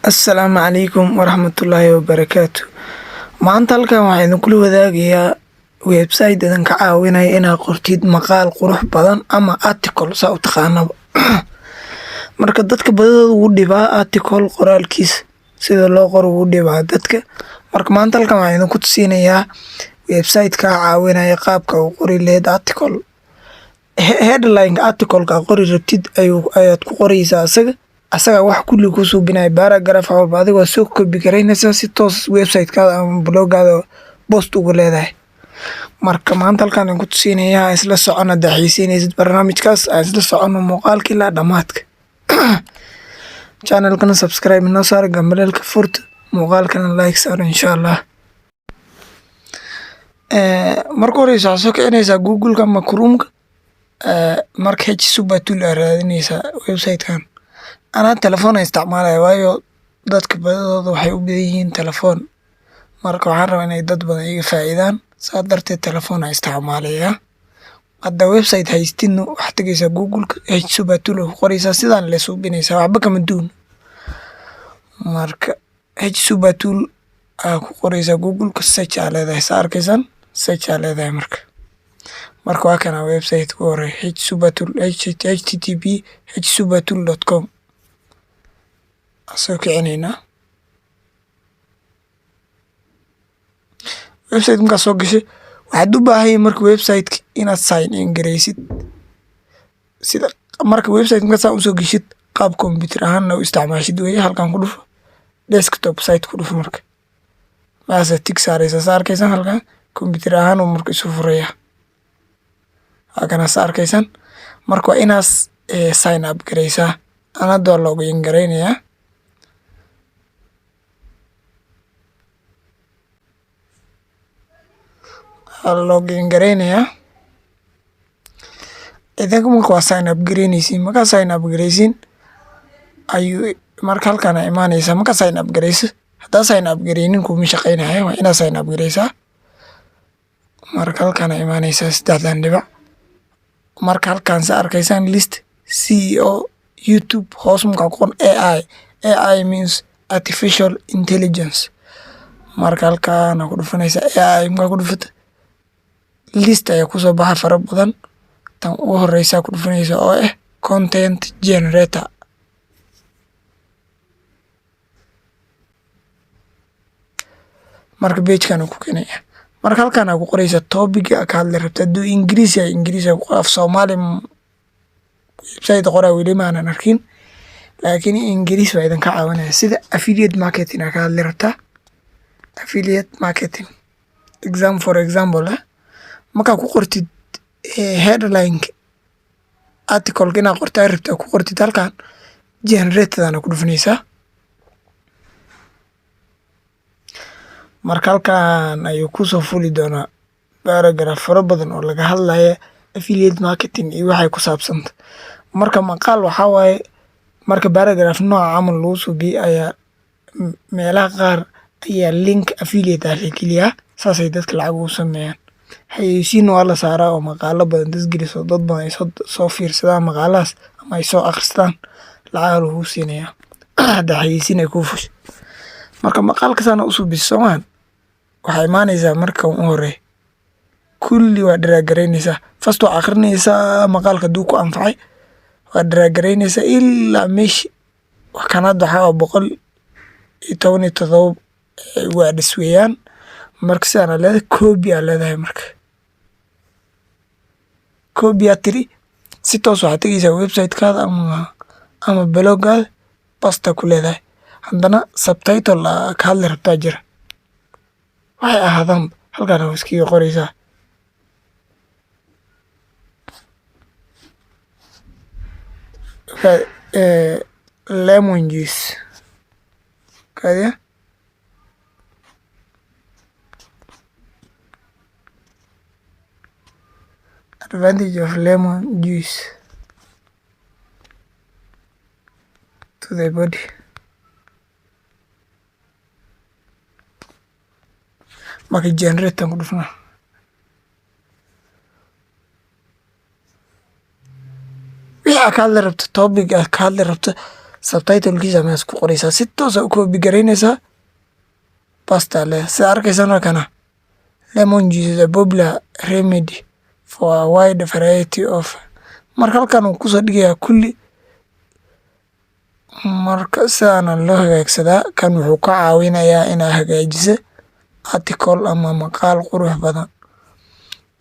Assalaamu calaykum waraxmatullaahi wabarakaatu. Maanta halkan waxaan idinkula wadaagayaa website idinka caawinaya inaad qortid maqaal qurux badan ama article saa u taqaanaba. Marka dadka badidooda wuu dhibaa article qoraalkiisa, sida loo qoro wuu dhibaa dadka. Marka maanta halkan waxaan idinku tusinayaa website kaa caawinaya qaabka u qori lahayd article. Headline article-ka aad qori rabtid ayaad ku qoraysaa asaga wax kulli kuu suubinaya, paragraph walba adiga waa soo copy garaynaysaa, si toos website-kaada ama blog-gaada post ugu leedahay. Marka maanta halkan aan ku tusinayaa, isla socon haddaa xiiseynaysid barnaamijkaas, aan isla socono muuqaalka ilaa dhammaadka. Channelkana subscribe inoo saar, gambaleelka furta, muuqaalkana like saar insha Allah. Marka horeysa waxaad soo kicinaysaa Google-ka ama Chrome-ka. Marka H Super Tool aad raadinaysaa website-kan. Anaa telefoon isticmaalaya, waayo dadka badidooda waxay u badan yihiin telefoon. Marka waxaan rabaa inay dad badan iga faa'iidaan, saa darteed telefoon aan isticmaalayaa. Hadda website haystidna, waxaad tegaysaa Google-ka, H Super Tool ku qoraysaa, sidaan le suubinaysaa, waxba kama duwno. Marka H Super Tool aa ku qoraysaa Google-ka, search aa leedahay, saa arkaysaan, search aa leedahay. Marka waa kana website ku horeeya, H Super Tool, http://hsupertool.com soo kicinaynaa. Website markaad soo gashay, waxaad u baahan yahay marka website-ka inaad sign in garaysid. Sida marka website markaad saa usoo geshid, qaab computer ahaanna u isticmaashid weeye. Halkan ku dhufo, desktop site ku dhufo. Marka maasaa tick saaraysa, saa arkaysaan, halkan computer ahaan uu marka isu furaya. Waa kana, saa arkaysaan. Marka waa inaas sign up garaysaa. Ana hadda waa login garaynayaa. Waa login garaynayaa. Idinka marka waa sign up garaynaysiin. Markaa sign up garaysiin ayuu marka halkan aa imaanaysaa. Markaa sign up garayso, haddaa sign up garaynin kuma shaqeynayo, waa inaad sign up garaysaa. Marka halkan aa imaanaysaa, saddexdan dhibic. Marka halkan, sa arkaysaan, list CEO YouTube, hoos markaa ku qoran AI. AI means artificial intelligence. Marka halkan aa ku dhufanaysaa. AI markaa ku dhufato, list ayaa kusoo baxa fara badan. Tan ugu horeysa ku dhufanaysa oo ah content generator. Marka page-kan uu ku keenaya. Marka halkan aa ku qoraysa topic ka hadli rabta. Hadduu Ingiriis yahay, Ingiriis aa ku qor. Af Soomaali website qoraa weli ma aanan arkin, laakiin Ingiriis baa idinka caawinaya. Sida affiliate marketing aa ka hadli rabtaa, affiliate marketing exam for example. Markaa ku qortid headline article inaad qorto aad rabtaa, ku qortid halkan, generator-dan ku dhufanaysaa. Marka halkan ayuu kusoo fuli doonaa paragraph fara badan oo laga hadlaya affiliate marketing iyo waxay ku saabsanta. Marka maqaal waxaa waaye, marka paragraph nooca camal lagu suubiyey ayaa meelaha qaar ayaa link affiliate ah la geliyaa, saasay dadka lacag ugu sameeyaan. Xayeysiin waa la saaraa oo maqaalo badan dad geliso, dad badan ay soo fiirsadaan maqaalahaas ama ay soo akhristaan, lacag lagu siinayaa hadda xayeysiin ay kuu fusho. Marka maqaalka saana u suubiso, soomahan, waxaa imaanaysaa marka u horeey kulli waa drag garaynaysaa. First waa akhrinaysaa maqaalka, hadduu ku anfacay waa drag garaynaysaa ilaa meeshi. Kan hadda waxaa waa 117 words weeyaan. Marka sidaan aa leedahay, copy aa leedahay. Marka copy aa tiri, si toos waxaad tegeysaa website-kaada ama blog-gaada, paste ku leedahay. Haddana subtitle aa ka hadli rabtaa jira, waxay ahaadaanba halkaan aa iskaga qoraysaa. Lemon juice kadiya, advantage of lemon juice to the body. Marka generate aan ku dhufnaa. Wixii aad ka hadli rabto, topic aad ka hadli rabto, Subtitlekiisa meesha ku qoraysaa, si toosa u copy garaynaysaa, paste leh. Sida arkaysaan, waa kana: "Lemon juice is a popular remedy for a wide variety of." Marka halkan uu kusoo dhigayaa kulli. Marka sidaana loo hagaagsadaa. Kan wuxuu ka caawinayaa inaa hagaajisa article ama maqaal qurux badan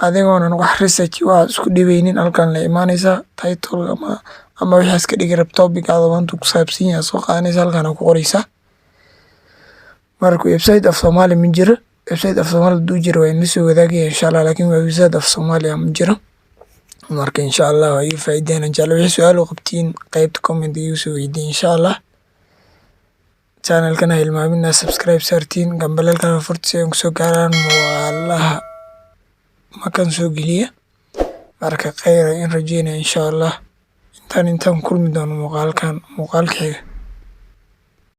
adigoonan wax research waxaad isku dhibeynin. Halkan la imaanaysaa, title ama wixii iska dhigi rab, topic aad maanta ku saabsan yahay soo qaadanaysa, halkan ku qoraysaa. Marka website af Soomaali ma jiro. Website af Soomaali haduu jiro, waa idinla soo wadaagaya, insha Allah, laakiin website af Soomaali ah ma jiro. Marka insha Allah waa iga faa'iideen jecla. Wixii su'aal u qabtiin, qaybta comment igu soo weydiin, insha Allah. Channelkana ha hilmaamin subscribe saartiin, gambaleelkana furta si ay kusoo gaaraan muuqaalaha makan soo geliya. Marka khayr in rajeynaya, insha Allah, intaan kulmi doono muuqaalkan muuqaalka xiga.